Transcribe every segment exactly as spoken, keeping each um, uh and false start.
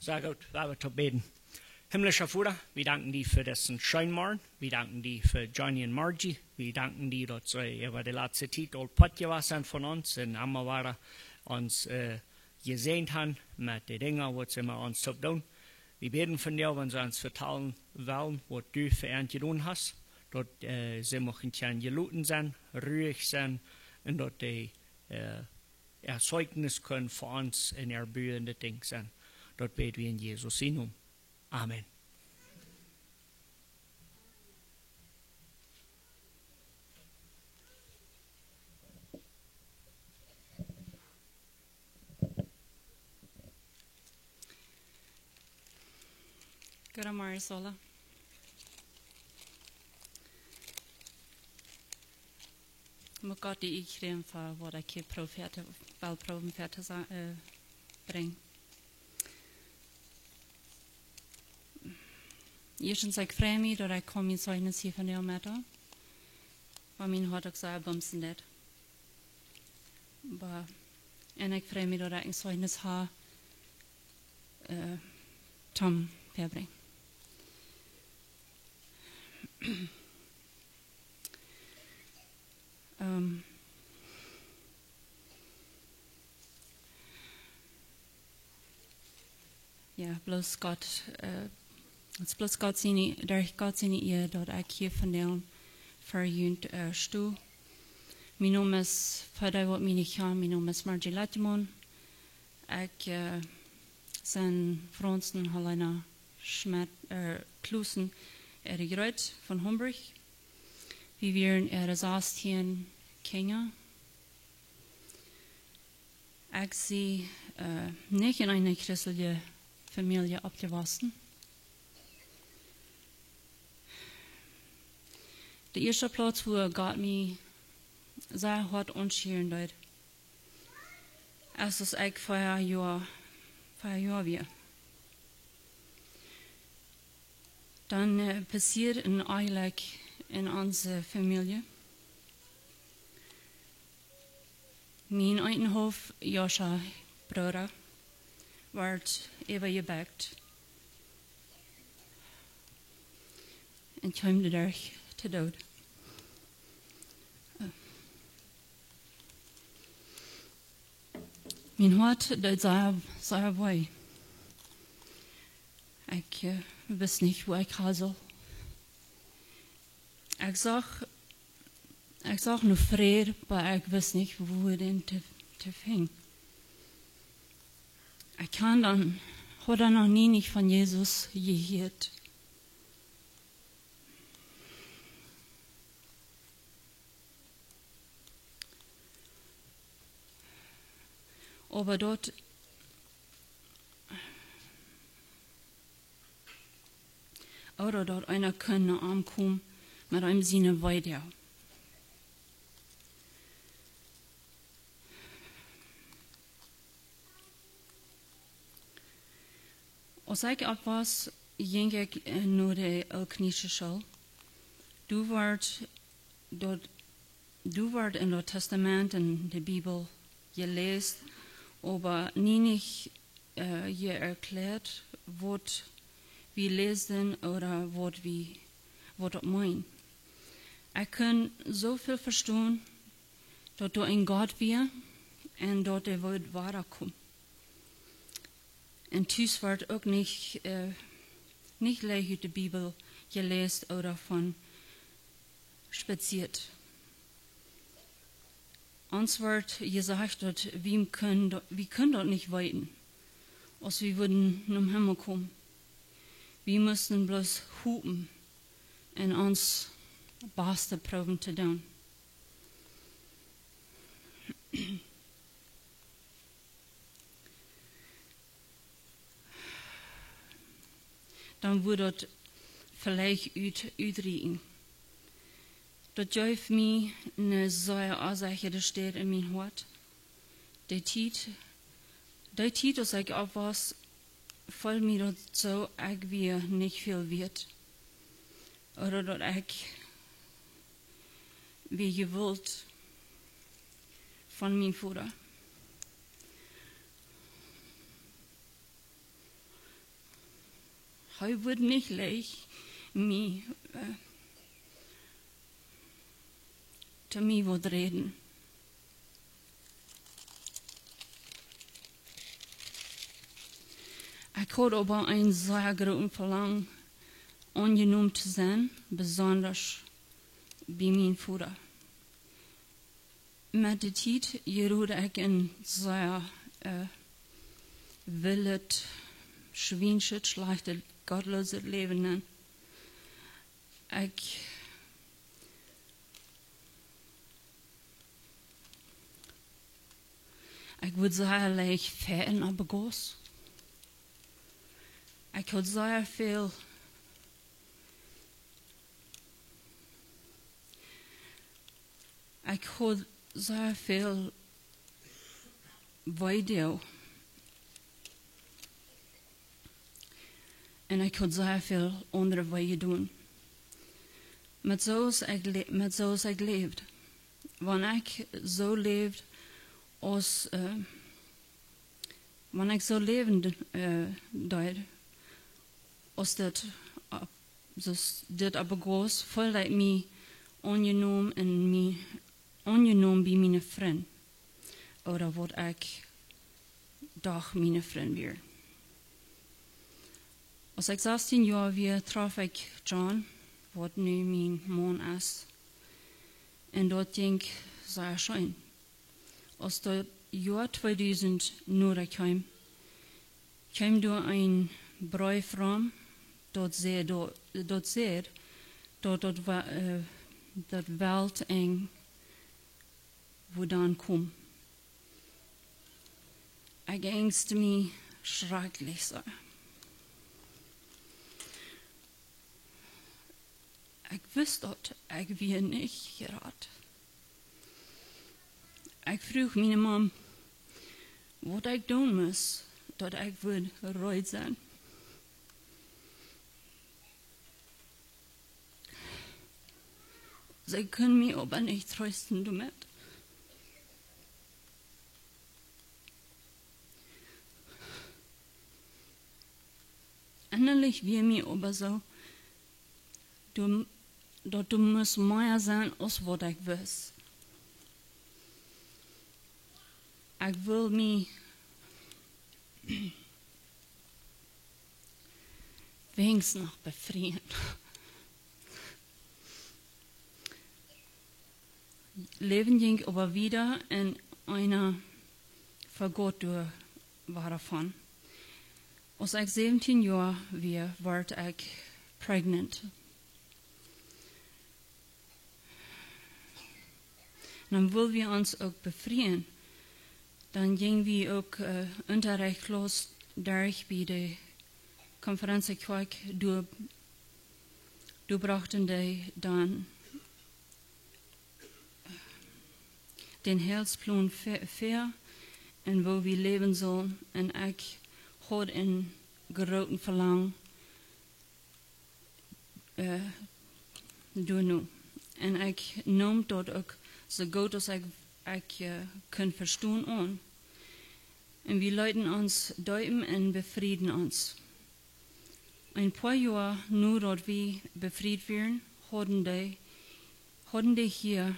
Sea goot, wie woaren bäden. Himmlischa Voda, wie danken die fa disen scheenen Morjen. Wie danken die fa Johnny un Margie. Wie danken die, daut see äwa de latste Tiet aul Poat jewast sent von ons un emma wada ons, äh, jesäajent han met de Dinja, waut see met ons toop doonen. Wie bäden von die, wan see ons vetalen wellen, waut du fa an jedonen hast, daut, äh, see muchten kjennen jeloten sennen, ruhig sennen un daut dee, äh, äa Zeichnis kunn fa ons en äa Buen dit Dinkj sennen. Daut bäd wie en Jesus sienen Nomen. Amen. Gooden Morjen, Sola. Mucht Gott die Ea kjrieen fa waut ekj hia proow to, well proowen väa to sa-, äh, brinjen. Ieeschtens, ekj frei mie daut ekj kaun mien Zeichnis hia vondoag metdeelen. Wiels mien Hoat uk soo bumsen deit. Oba, un ekj frei mie daut ekj een Zeichnis ha, äh, toom väabrinjen. Ähm, jo, bloos Gott, äh, et es bloos Gott siene, derch Gott siene Ea, daut ekj hia vondoag fa junt, äh, sto. Mien Nomen es, fa dee waut mie nich kjanen, mien Nomen es Margie Latjeman. Ekj, äh, sie Franz un Helena Schmidt, äh, Klussen, äare Jrut von Hamburg. Wie wieren äare sastieen Kjinja. Ekj sie, äh, nich en eene christelje Famielje oppjewossen. De ieeschte Plauz, wua Gott mie sea hoat aunschieren deed, es aus ekj vea Joa, vea Joa wia. Dan, äh, passieed een Onjlekj en onse Famielje. Mien eenenhaulf Joa Brooda wort äwajebakt un kjeem doaderch to Doot. Mien Hoat deed sea, sea wee. Ekj, äh, wist nich, wua ekj han sull. Ekj socht, ekj socht no Fräd, oba ekj wist nich, wua dän to, to finjen. Ekj haud dan, haud dan noch nie nich von Jesus jehieet. Oba daut, ooda daut eena kunn no am komen met eenem siene Weedoag. Aus ekj oppwos, jinkj ekj, äh, no de Ooltkolonische School. Doa wort daut, doa wort en daut Tastament un de Bibel jeläst, oba nie nich, äh, jeerkjläat, waut wie läsen ooda waut wie, waut daut meent. Ekj kunn soo väl vestonen, daut doa een Gott wia un daut hee wudd wada komen. Un tus wort uk nich, äh, nich leicht ut de Bibel jeläst ooda von spazieet. Ons wort jesajcht, daut wie kunnen, wie kunnen daut nich weeten, aus wie wudden nom Himmel komen. Wie musten bloos hopen un ons Bastet proowen to doonen. Dan wudd daut veleicht ut-, utrieekjen. Daut jeef mie eene sea onsecha Städ en mien Hoat. De Tiet, de Tiet, aus ekj oppwos, feeld mie daut soo, ekj wia nich väl wieet. Ooda daut ekj wia jewult von mien Voda. Hee wudd nich leicht mie, äh, to mie waut räden. Ekj haud oba een sea grootet Velangen, aunjenomen to sennen, besonda bie mienen Voda. Met de Tiet jrod ekj een sea, äh, willet, schwienschet, schlajchtet, gottlooset Läwen nenn. Ekj, ekj wudd sea leicht fälen opp de Gauss. Ekj haud sea väl, ekj haud sea väl Weedoag. Un ekj haud sea väl aundre Weedoag jedonen. Met soo aus ekj lä-, met soo aus ekj läwd. Wan ekj soo läwd aus, äh, wan ekj soo läwen, äh, deed, aus daut, äh, soo aus dit opp de Gauss, feeld ekj mie aunjenomen un mie aunjenomen bie miene Frind, ooda waut ekj docht miene Frind wieren. Aus ekj sastieen Joa wia, trof ekj John, waut nu mien Maun es, un daut jinkj sea scheen. Aus daut Joa tweedusent noda kjeem, kjeem doa een Breef rom, daut säd, daut, daut säd, daut, daut wa-, äh, daut Weltenj wudd dan komen. Ekj angst mie schrakjlich soo. Ekj wist daut ekj wia nich jerat. Ekj fruach miene Mam, waut ekj doonen must, daut ekj wudd reed sennen. See kunn mie oba nich treesten doamet. Ennalich wia mie oba soo, doa, daut doa must mea sennen aus waut ekj wist. Ekj wull mie weens noch befrieen. Läwen jinkj oba wieda un eena vegaut doa wada von. Aus ekj säwentieen Joa wia, wort ekj pregnant. Dan wull wie ons uk befrieen. Dan jinj wie uk, äh, Unjarecht loos derch bie de Konferenz Kjoakj, doa, doa brochten dee dan dän Heilsplon väa, väa un woo wie läwen sullen. Un ekj haud een grooten Velangen, äh, doano. Un ekj neem daut uk soo goot aus ekj, ekj, äh, kunn vestonen aun. Un wie leeten ons deepen un befrieden ons. Een poa Joa no daut wie befriet wieren, hauden dee, hauden dee hia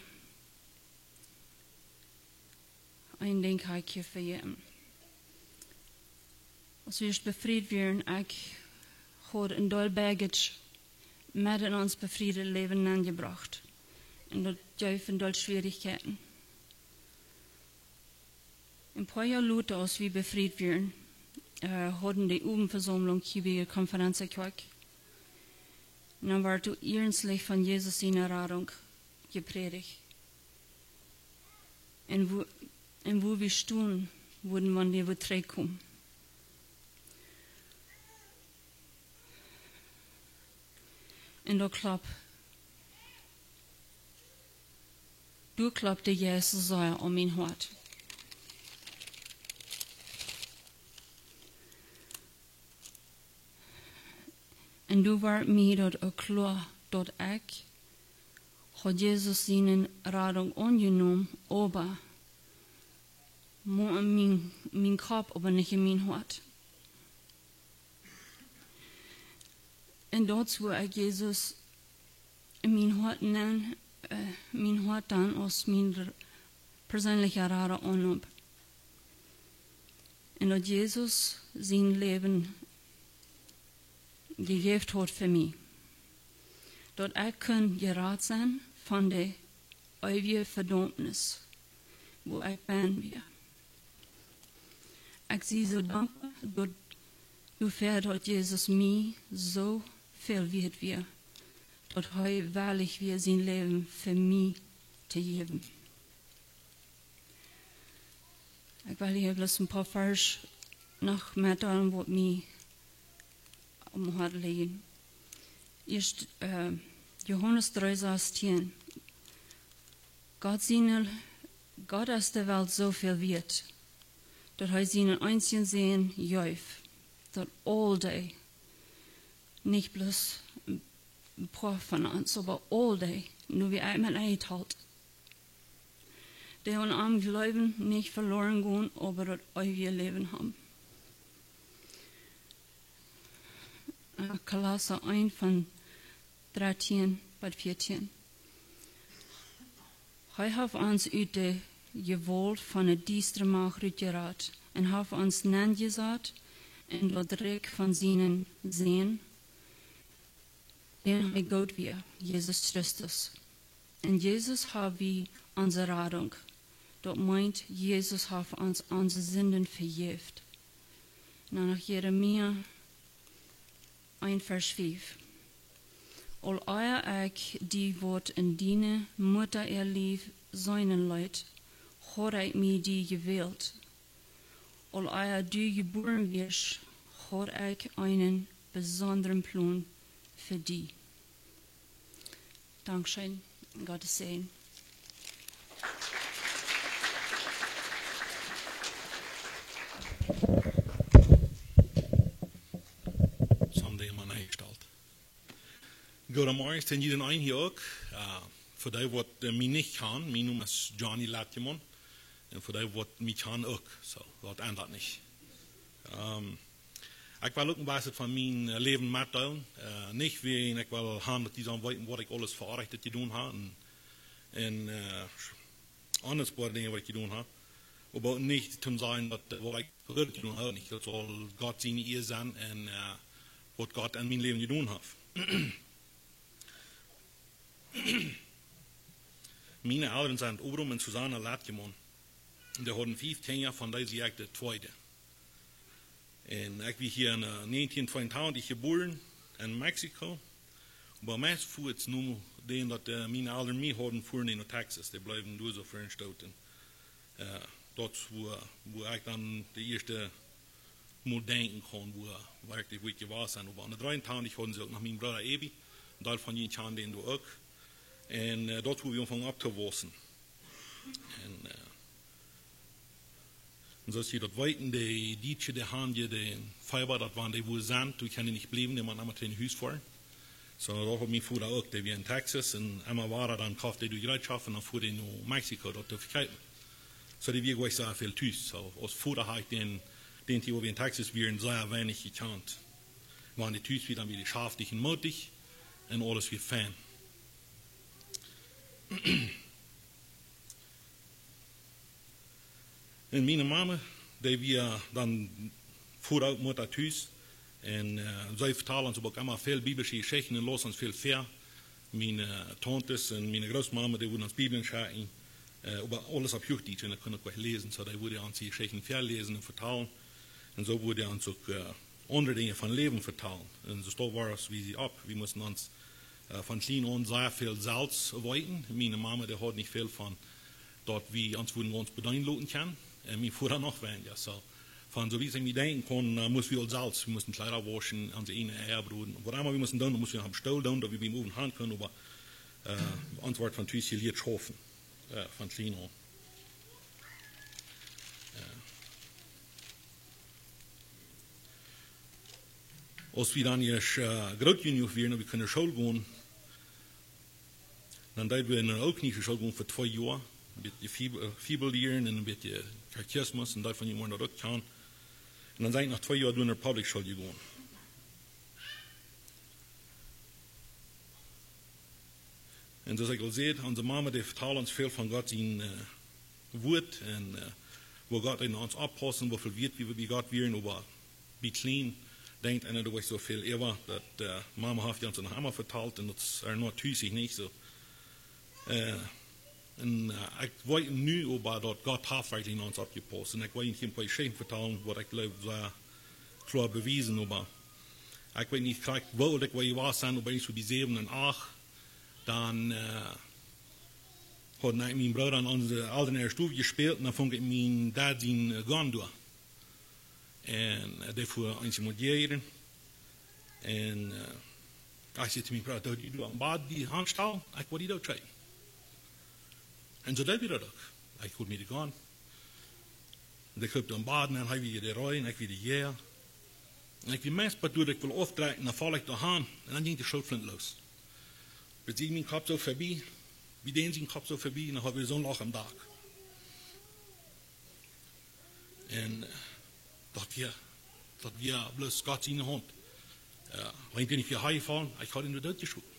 een Dinkj ha ekj hia vejäten. Aus wie ieescht befriet wieren, ekj haud een Deel baggage met en ons befriedet Läwen nenjebrocht. Un daut jeef een Deel Schwierichkjeiten. Een poa Joa lota, aus wie befriet wieren, äh, hauden dee Owentvesaumlunk hia bie de Konferenz Kjoakj. Un dan wort doa iernstlich von Jesus siene Radunk jeprädicht. Un woo, un woo wie stonen wudden, wan dee wudd trigjkomen. Un doa klopt, doa klopt de Jeist sea aun mien Hoat. Un doa wort mie daut uk kloa, daut ekj haud Jesus siene Radunk aunjenomen, oba mau en mien, mien Kopp, oba nich en mien Hoat. Un daut es wua ekj Jesus en mien Hoat nenn, äh, mien Hoat dan aus mien r-, perseenlicha Rada aunneem. Un daut Jesus sien Läwen jejäft haud fa mie. Daut ekj kunn jerat sennen von de eewje Vedaumnis, wua ekj bennen wia. Ekj sie soo dankboa daut, doafäa daut Jesus mie soo väl wieet wia, daut hee wellich wia sien Läwen fa mie to jäwen. Ekj well hia bloos een poa Varsch noch metdeelen waut mie aum Hoat lijen. Ieescht, äh, Johanes dree sastieen. Gott siene, Gott es de Welt soo väl wieet, daut hee sienen eensjen Sän jeef, daut aul dee, nich bloos een poa von ons, oba aul dee, nu wie eemol enjetalt, dee aun am jleewen, nich veloren gonen, oba daut eewje Läwen haben. Äh, Kolossa eent von dartieen bat vieetieen. Hee haft ons ut de Jewault von de diestre Macht rutjerat un haft ons nenjesat en daut Rikj von sienen Sän, dän hee goot wia, Jesus Christus. En Jesus hab wie onse Radunk. Daut meent, Jesus haft ons onse Sinden vejäft. Un dan noch Jeremia eent Varsch fief. Aul ea ekj die waut en diene Mutta äa Lief seenen leet, haud ekj mie die jewält. Aul ea du jebuaren wieescht, haud ekj eenen besondren Plon fa die. Dankscheen. Gottes Säajen. Someday in mien eejnen Staut. Goodemorjes, un jieda eenen hia uk. Äh, fa dee waut, äh, mie nich kjanen, mien Nomen es Johnny Latjeman. Un fa dee waut mie kjanen uk. Soo, daut endat nich. Ähm, ekj well uk een bät von mien, äh, Läwen metdeelen. Äh, nich wäajen ekj well haben daut dee sellen weeten waut ekj aules fa Orrajchtet jedonen hab. Un, un, äh, aundre Dinja waut ekj jedonen hab. Oba uk nich om to sajen daut, äh, waut ekj fa Gott jedonen hab, nich. Daut saul Gott siene Ea sennen un, äh, waut Gott en mien Läwen jedonen haft. Miene Elren sent Obrom un Susanna Latjeman. Dee hauden fief Kjinja, von dee sie ekj de tweede. Un ekj wia hia en, äh, näajentieen tweeauntachentich jebuaren en Mexiko. Oba meist fuaz no däm daut, äh, miene Elren mie hauden, fuaren dee no Texas. Dee bleewen doa soo fa een Stoot. Un, äh, daut es wua, wua ekj dan de ieeschte Mol denkjen kaun, wua, wua ekj, wua ekj jewast sie. Oba aun de dreeuntachentich hauden see uk noch mienen Brooda Ebi, een Deel von junt kjanen dän doa uk. Un, äh, daut es wua wie aunfungen opptowaussen. Un, äh, un soo aus jie daut weeten, de Dietsche, dee haben je de Feeba, daut wan dee wua sent, dee kjennen nich bliewen, dee motten emma trigj no Hus foaren. Soo, daut haud mien Voda uk, dee wia en Texas, un emma wada dan koft dee doa Jereetschoft, un dan fua dee no Mexiko, daut to vekjeepen. Soo, dee wia nich soo väl tus. Soo, aus Voda haud ekj dän, dän Tiet, wua wie en Texas wieren, sea weinich jekjant. Wan dee tus wia, dan wia dee schaftich un mootich, un aules wia fein. Un miene Mame, dee wia dan Voda un Mutta tus. Un, äh, see vetald ons uk emma väl biblische Jeschichten un läs ons väl väa. Miene, äh, Tauntes un miene Grootmame, dee wudden ons Bibeln schekjen. Äh, oba aules opp Huachdietsch, un ekj kunn uk nich läsen, soo dee wudden ons Jeschichten väaläsen un vetalen. Un soo wudden ons uk, äh, aundre Dinja von Läwen vetalen. Un soo stoot wia aus wie opp. Wie musten ons, äh, von kjlien aun sea väl selfst weeten. Miene Mame, dee haud nich väl von daut wie ons wudden gaunz bedeenen loten kjennen. Un mien Voda noch weinja. Soo, von soo wiet ekj mie denkjen kaun, äh, musten wie aul selfst, wie musten Kjleeda wauschen, onse ieejne Eia broden. Waut emma wie musten doonen, daut musten wie oppem Stool doonen, daut wie biem Owen han kunnen, oba, äh, ons wort von tus jelieet schaufen, äh, von kjlien aun. Äh. Aus wie dan ieescht, äh, groot jenuach wieren, daut wie kunnen no School gonen, dan deeden wie no de Ooltkolonische School gonen fa twee Joa, een bät Fib-, äh, Fibel lieren un een bät Katechismus un doavon wia daut uk aun. Un dan sie ekj noch twee Joa doa no de Public School jegonen. Un soo aus ekj aul säd, onse Mama, dee vetald ons väl von Gott sien, äh, Wuat un, äh, woo Gott en ons oppaussen, woo väl wieet wie bie Gott wieren, oba bie kjlien denkjt eena doa nich soo väl äwa, daut, äh, Mama haft ons noch emma vetalt un daut es ea noch tus nich soo. Äh, un, äh, ekj weet nu oba daut Gott haft werkjlich en ons oppjepaust. Un ekj weet nich, ekj kaun nich vetalen, waut ekj jleew, soo kloa bewiesen, oba ekj weet nich krakjt, woo oolt ekj wia, jewast sennen, oba irjentwua bie säwen un acht, dan, äh, haud ekj, mien Brooda en onse Elren äare Stow jespält un dan funk ekj mien Dad sien, äh, Gun doa. Un, äh, dee fua eent mol jäajen. Un, äh, ekj säd to mien Brooda: "Doo die doa aum Bad die Haunt stalen, ekj well die doot scheten." Un soo deed wie daut uk. Ekj haud mie de Gun. Un ekj kroop doa aum Bad un dan hee wia de Ree un ekj wia de Jäaja. Un ekj wia meist bat doa, ekj wull aufdrekjen, dan foll ekj doa han un dan jinkj de Schrotflint loos. Bat see mien Kopp soo verbie, bie dän sien Kopp soo verbie, un dan haud wie soon Loch aum Dak. Un, äh, daut wia, daut wia bloos Gott siene Haunt. Jo, wan ekj nich wia hia jefollen, ekj haud am doot jeschoten.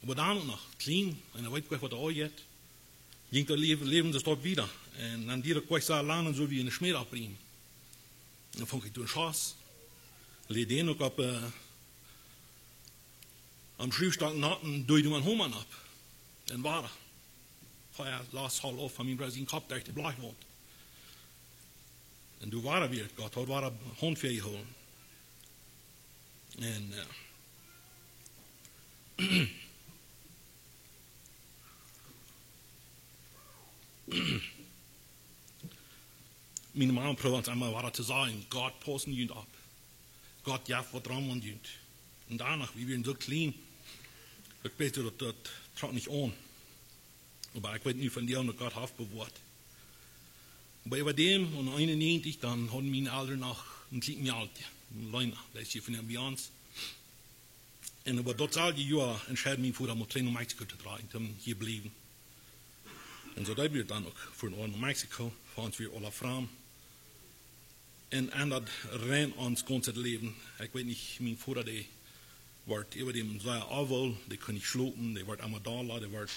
Oba dan uk noch, kjlien, un ekj weet nich, waut doa aul jeit, jinkj daut Läwen, Läwen soo stoakj wieda. Un dan dieed daut nich soo lang, dan sull wie en de Schmäd oppbrinjen. Dan funk ekj doa een Schoss, läd dän uk opp, äh, aum Schruwstock nopp un deed mien Homa nopp. Un wada. Fia, last Hal auf von mien Brooda sien Kopp derch de Blechwaunt. Un doa wia wada Gott, haud wada Haunt väajehoolen. Un, äh, miene Mama proowd ons emma wada to sajen: "Gott paust junt opp. Gott jeft waut rom aun junt." Un doano, wie wieren soo kjlien, ekj weet daut, daut trock nich aun. Oba ekj weet nu von dee, daut Gott haft bewoat. Oba äwa däm, en eenunnäajentich, dan hauden miene Elren noch een kjlien Mejal, Lena, dee es hia von bie ons. Un äwa daut selwje Joa entscheed mien Voda, mol trigj no Mexiko to dreihen, toom hia bliewen. Un soo deed wie daut dan uk, fuaren no Mexiko, fa ons wia aules framd. Un, un daut rand ons gaunzet Läwen. Ekj weet nich, mien Voda, dee wort äwa däm sea onwoll, dee kunn nich schlopen, dee wort emma dolla, dee wort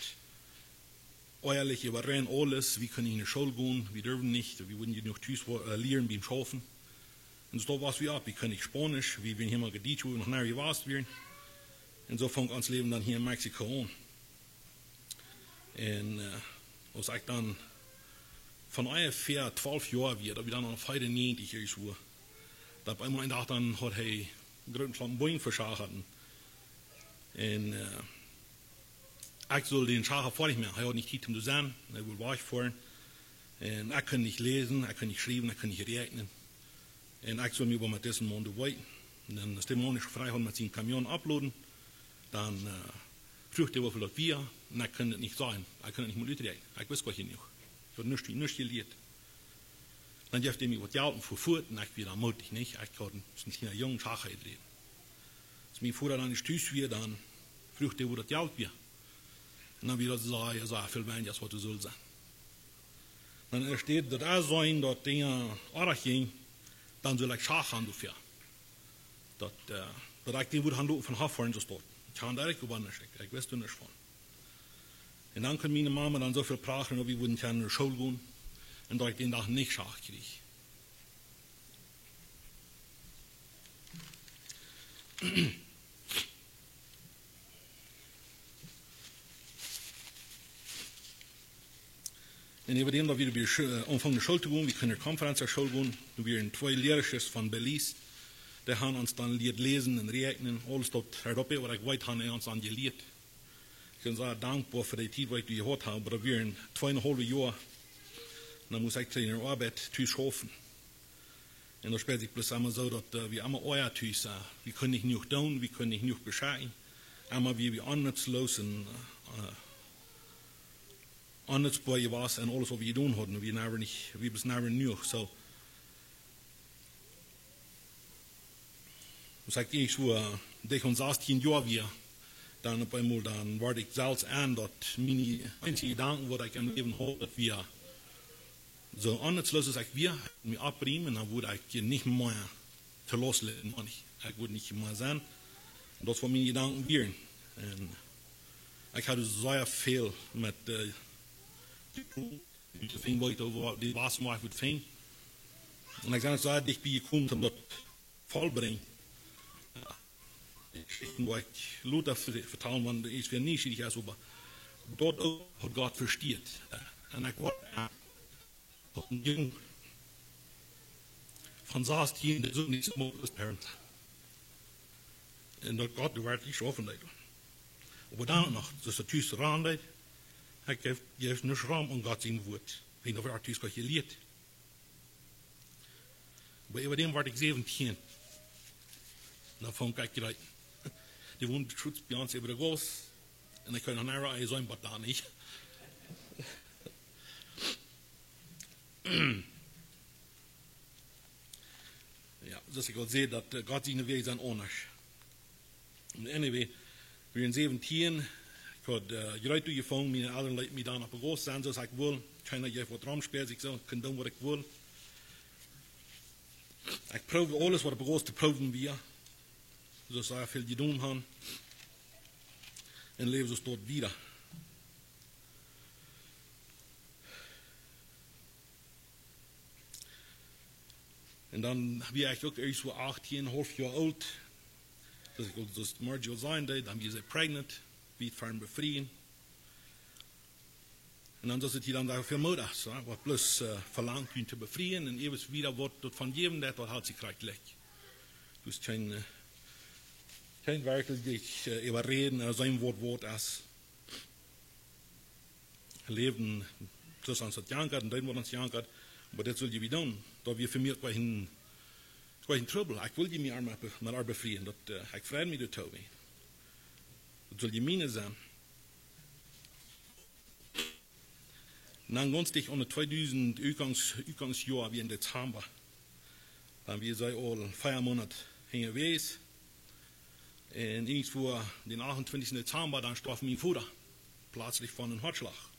oajalich äwa rand aules, wie kunnen nich no School gonen, wie durwen nich, wie wudden je noch tus wo-, äh, lieren biem Schaufen. Un soo wia wie opp, wie kunnen nich Spaunisch, wie wieren hia mau jediet, wua wie noch nie jewast wieren. Un soo funk ons Läwen dan hia en Mexiko aun. Un, äh, aus ekj dan von onjefäa twalf Joa wia, daut wia dan aul fiewunnäajentich Joa, daut opp eemol een Dach dan haud hee een grooten Klompen Bojen veschachat. Un, äh, ekj sull dän Schacha foadich moaken. Hee haud nich Tiet om to sennen, hee wull wajchfoaren. Un ekj kunn nich läsen, ekj kunn nich schriewen, ekj kunn nich räakjnen. Un ekj sull mie oba met disen Maun doa weeten. Un dan, aus de Maun nich frei haud met sien Kamion opploden, dan, äh, fruach hee, woo väl daut wia, un ekj kunn daut nich sajen. Ekj kunn daut nich mol uträakjnen. Ekj wist nich jenuach. Ekj haud nuscht, nuscht jelieet. Dan jeef hee mie waut Jelt un fua fuat, un ekj wia dan mootich, nich? Ekj haud een, een kjliena Jung Schacha jedräwen. Aus mien Voda dan nich tus wia, dan fruach hee, woo daut Jelt wia. Un dan wia daut soo, soo väl weinja aus waut et sull sennen. Dan enne Städ daut ekj sach, daut Dinja oajch jinjen, dan sull ekj Schacha han doafäa. Daut, äh, daut ekj dän wudd han loten von Hoff foaren, soo steit. Ekj haud doa uk nuscht, ekj, ekj wist doa nuscht von. Un dan kunn miene Mama dan soo väl prachren, daut wie wudden kjennen no School gonen. Un daut ekj dän Dach nich Schacha kjrieech. Un äwa däm, daut wie bie Scho-, äh, aunfungen no School to gonen, wie kunnen Konferenz no School gonen, doa wieren twee Lierasch von Belize, dee han ons dan jelieet läsen un räakjnen, aules daut, hia opp, waut ekj weet, han dee ons dan jelieet. Ekj sie sea dankboa fa dee Tiet, waut ekj doa jehaut hab, oba daut wieren twee un een haulf Joa. Un dan must ekj trigj no de Oabeit tus schaufen. Un daut spält sikj bloos emma soo, daut, äh, wie emma oaja tus, äh, wie kunnen nich jenuach doonen, wie kunnen nich jenuach beschekjen. Emma wia wie onnutzloos un, äh, onnutzboa jewast en aules, waut wie jedonen hauden. Wie never nich, wie bloos never jenuach. Soo, aus ekj irjentwua, äh, derch onse sastieen Joa wia, dan opp eemol, dan wort ekj selfst en, daut miene eensje Jedanken, waut ekj em Läwen haud, daut wia soo onnutzloos aus ekj wia, mie oppbrinjen, dan wudd ekj nich mea to Laust lijen, nich. Ekj wudd nich mea sennen. Un daut wia miene Jedanken wieren. Un ekj haud sea väl met, eh, de Fing, woo ekj doa wia, de Wasmorch wia Fing. Un ekj sie sea dicht bie jekomen om daut vollbrinjen. Jo. Jeschichten, woo ekj lota ve-, vetalen, wan eena wada nieschierich es, oba daut uk haud Gott vestieet. Jo. Un ekj wort, jo, daut een Jung von sastieen, dee soo nich soo moot es, parent. Un daut Gott doa werkjlich schaufen deed. Oba dan noch, daut daut tus ran deed, ekj jeef, jeef nuscht rom aun Gott sien Wuat. Ekj weet nich, woo ekj daut tus haud jelieet. Oba äwa däm wort ekj säwentieen. Dan funk ekj jlikj. Dee wond Schutz bie ons äwa de Gauss. Un ekj kunn noch nuscht aun sien Bad dan nich. Jo, soo aus ekj aul säd, daut, eh, Gott siene Wäaj sent aundasch. Anyway, wie wieren säwentieen, ekj haud, eh, Jreit aunjefongen, miene Elren leeten mie dan opp de Gauss sennen, soo aus ekj wull. Kjeena jeef waut rom, spält sikj soo, kunn doonen waut ekj wull. Ekj proowd aules waut opp de Gauss to proowen wia. Soo aus see väl jedonen hauden. Un läwd soo doa wieda. Un dan wia ekj uk ieescht soo achttieen un haulf Joa oolt. Daut ekj aul, soo aus Margie aul säd, dan wia see pregnant, wia ver befrieen. Un dan es daut hia dan doa väl Moda, soo, waut bloos, eh, velangt, junt to befrieen un ewich wieda waut doavon jäwen, daut waut haud sikj krakjt jlikj. Dus kjeen, eh, kjeen werkjlich, eh, äwaräden, eh, seenen waut, waut es. Läwen, soo aus ons daut jankat un deeden waut ons jankat, oba daut sull je wie doonen. Daut wia fa mie kjeen, kjeen Trubbel. Ekj wull je mie met, met ar befrieen. Daut, eh, ekj freid mie doatoo. Daut sull je miene sennen. Dan gaunz dicht aun de tweedusent Utgangs-, Utgangsjoa wia en Dezamba. Dan wia see aul vea Moonat unjawäajes. Un irjentwua dän achtuntwintichsten Dezamba, dan storf mien Voda pletslich von een Hoatschlach.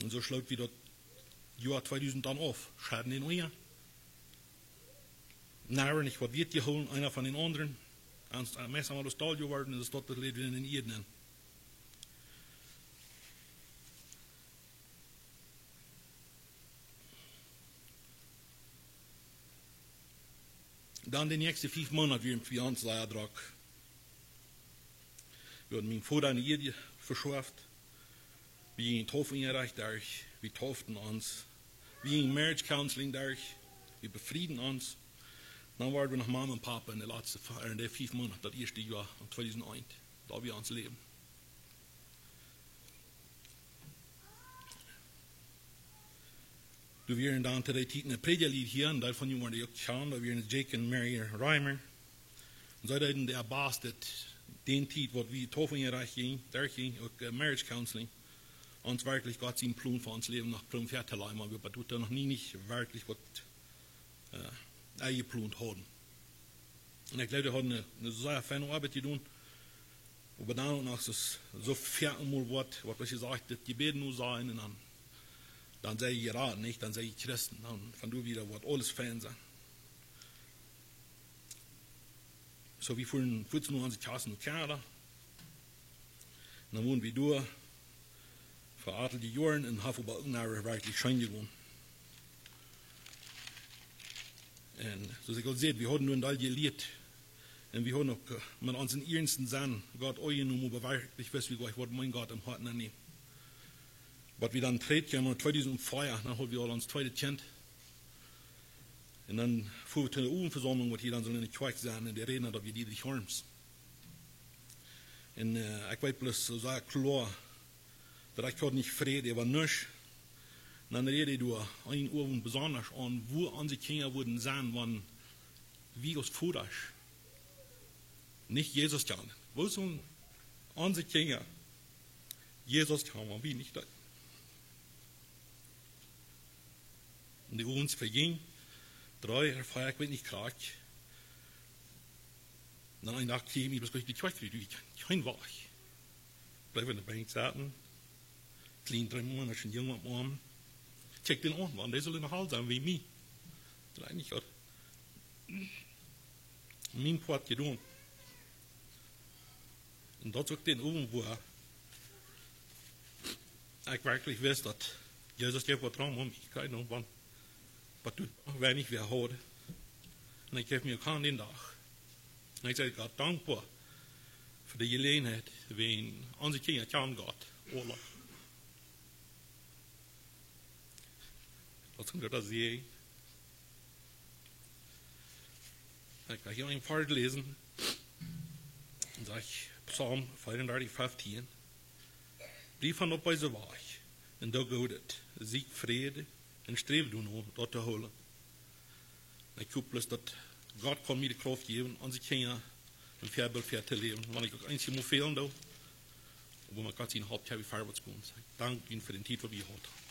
Un soo schloot wie daut Joa tweedusent dan auf. Schaden en Unja. Nuscht nich waut wieet jehoolen, eena von dän aundren. Ons, eh, meist aules doll jeworden, un es daut daut Läwen en Ieed nenn. Dan de näakjste fief Moonat wieren fa ons sea drock. Wie hauden mienen Voda en de Ieed veschuft. Wie jinjen Taufunjarecht derch, wie tauften ons. Wie jinjen Marriage Counseling derch, wie befrieden ons. Dan worden wie no Mama un Papa en de latste fe-, en de fief Moonat, daut ieeschte Joa, en tweedusent eent, daut wia ons Läwen. Doa wieren dan to dee Tiet een Prädja hia, un daut von junt woaren dee uk kjanen, daut wieren Jake un Mary Reimer. Un see deeden äa Bastet, dee Tiet waut wie Taufunjarecht jinjen, doa jinjen uk, eh, Marriage Counseling, ons werkjlich Gott sienen Plon fa ons Läwen noch proowen väatolajen, wiels wie doa noch nie nich werkjlich waut, eh, enjeplont hauden. Un ekj jleew, dee hauden eene, eene sea feine Oabeit jedonen. Oba dan uk noch soo, soo väl mol waut, waut wie jesajcht, daut Jebäd nu sajen un dan, dan sie jie jerat, nich? Dan sie jie Christen, dan von doa wieda woat aules fein sennen. Soo, wie fuaren fuaz no onse Kjast no Kanada. Un dan wonden wie doa fa atelje Joaren un haben oba uk noch werkjlich scheen jegonen. Un soo aus ekj aul säd, wie hauden nu een Deel jelieet. Un wie hauden uk, eh, met onsen ieernsten Senn Gott aunjenomen, oba werkjlich wist wie nich waut mien Gott em Hoat nenn. Waut wie dan trigj kjeemen, tweedusent vea, dan hauden wie aul ons tweedet Kjint. Un dan fuaren wie to de Owentvesaumlunk, waut hia dan soo en de Kjoakj sennen, un dee räden dan äwa Dietrich Harms. Un, eh, ekj weet bloos soo sea kloa, daut ekj haud nich Fräd äwa nuscht. Un dan räd hee doa een Owent besonda aun, woo onse Kjinja wudden sennen, wan wie aus Vodasch nich Jesus kjanen. Woo sullen onse Kjinja Jesus kjanen, wan wie nich daut? Un de Owents vejinjen, dree, vea, ekj weet nich krakjt. Dan een Dach kjrieech ekj mie bloos de Kjoakj, kjeen Wajch. Bleef en de Benkj sitten. Kjlien dreemoonatschen Jung oppem Oarm. Kjikj dän aun, wan dee sull noch aul sennen aus mie. Dee nich, jo. Mien Poat jedonen. Un daut es uk dän Owent, wua ekj werkjlich wist, daut Jesus jeef waut rom om, ekj kjrieech noch waut, waut doa weinich wäa haud. Un ekj jeef mie uk aun dän Dach. Un ekj sie Gott dankboa fa de Jeläajenheit, wan onse Kjinja kjanen Gott, aula. Daut es een groota Säajen. Ekj woa hia een Varsch läsen. Dan sajcht Psalm vea un dartich, feftieen: Bliew von daut Beese wajch un doo Goodet, sieekj Fräd un sträw doano, daut to hoolen. Ekj hop bloos, daut Gott kaun mie de Krauft jäwen, onse Kjinja een Väabilt väa to läwen, wan ekj uk eenjemol fälen doo. Oba met Gott siene Help kjenn wie verwoats gonen. Ekj dank junt fa de Tiet, waut wie jehaut haben.